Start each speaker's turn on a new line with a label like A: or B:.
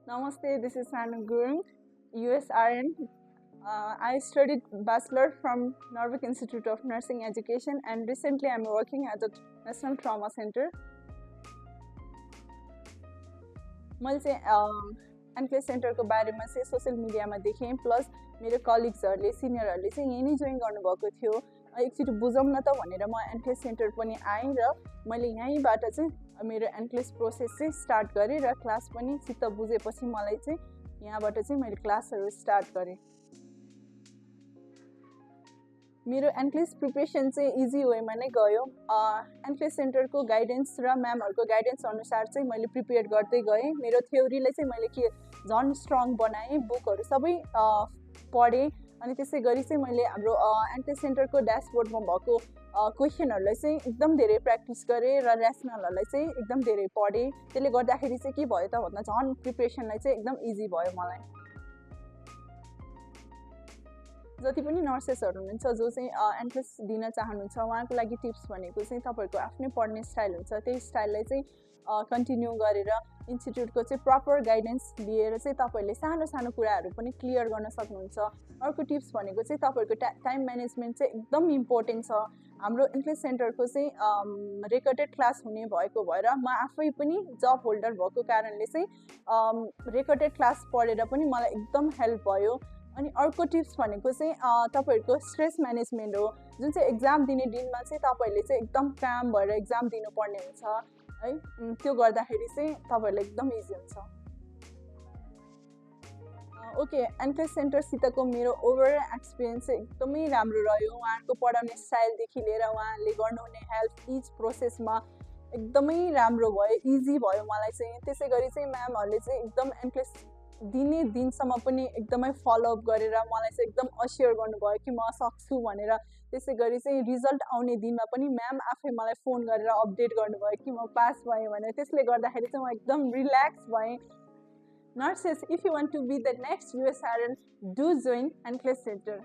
A: Namaste, this is Sanu Gurung, USRN. I studied Bachelor from Norvik Institute of Nursing Education, and recently I'm working at the National Trauma Center. मैले चाहिँ एन्क्लेज सेन्टरको बारेमा चाहिँ social मिडियामा देखेँ, plus मेरो कलिग्सहरूले सिनियरहरूले चाहिँ यही नै जोइन गर्नुभएको थियो। एकचोटि बुझौँ न त भनेर म एन्क्लेज सेन्टर पनि आएँ र मैले यहीँबाट चाहिँ मेरो एन्क्लेज प्रोसेस चाहिँ स्टार्ट गरेँ र क्लास पनि चित्त बुझेपछि मलाई चाहिँ यहाँबाट चाहिँ मैले क्लासहरू स्टार्ट गरेँ। मेरो एन्क्लेज प्रिपरेसन चाहिँ इजी वेमा नै गयो। एन्क्लेज सेन्टरको गाइडेन्स र म्यामहरूको गाइडेन्स अनुसार चाहिँ मैले प्रिपेयर गर्दै गएँ। मेरो थ्योरीलाई चाहिँ मैले के झन् स्ट्रङ बनाएँ, बुकहरू सबै पढेँ अनि त्यसै गरी चाहिँ मैले हाम्रो एन्क्लेज सेन्टरको ड्यासबोर्डमा भएको क्वेसनहरूलाई चाहिँ एकदम धेरै प्र्याक्टिस गरेँ र ऱ्यासनलहरूलाई चाहिँ एकदम धेरै पढेँ। त्यसले गर्दाखेरि चाहिँ के भयो त भन्दा झन् प्रिपरेसनलाई चाहिँ एकदम इजी भयो मलाई। जति पनि नर्सेसहरू हुनुहुन्छ जो चाहिँ एन्ट्रेन्स दिन चाहनुहुन्छ उहाँको लागि टिप्स भनेको चाहिँ तपाईँहरूको आफ्नै पढ्ने स्टाइल हुन्छ, त्यही स्टाइललाई चाहिँ कन्टिन्यू गरेर इन्स्टिट्युटको चाहिँ प्रपर गाइडेन्स लिएर चाहिँ तपाईँहरूले सानो सानो कुराहरू पनि क्लियर गर्न सक्नुहुन्छ। अर्को टिप्स भनेको चाहिँ तपाईँहरूको टाइम म्यानेजमेन्ट चाहिँ एकदम इम्पोर्टेन्ट छ। हाम्रो एन्क्लेज सेन्टरको चाहिँ रेकर्डेड क्लास हुने भएको भएर म आफै पनि जब होल्डर भएको कारणले चाहिँ रेकर्डेड क्लास पढेर पनि मलाई एकदम हेल्प भयो। अनि अर्को टिप्स भनेको चाहिँ तपाईँहरूको स्ट्रेस म्यानेजमेन्ट हो। जुन चाहिँ एक्जाम दिने दिनमा चाहिँ तपाईँहरूले चाहिँ एकदम काम भएर एक्जाम दिनुपर्ने हुन्छ है, त्यो गर्दाखेरि चाहिँ तपाईँहरूलाई एकदम इजी हुन्छ। ओके, एन्क्लेज सेन्टरसितको मेरो ओभरअल एक्सपिरियन्स चाहिँ एकदमै राम्रो रह्यो। उहाँहरूको पढाउने स्टाइलदेखि लिएर उहाँहरूले गर्नुहुने हेल्प इच प्रोसेसमा एकदमै राम्रो भयो, इजी भयो मलाई चाहिँ। त्यसै गरी चाहिँ म्यामहरूले चाहिँ एकदम एन्क्लेज दिने दिनसम्म पनि एकदमै फलोअप गरेर मलाई चाहिँ एकदम अस्योर गर्नुभयो कि म सक्छु भनेर। त्यसै गरी चाहिँ रिजल्ट आउने दिनमा पनि म्याम आफै मलाई फोन गरेर अपडेट गर्नुभयो कि म पास भएँ भनेर। त्यसले गर्दाखेरि चाहिँ म एकदम रिल्याक्स भएँ। Nurses, if you want to be the next USRN, do join Enclave Center.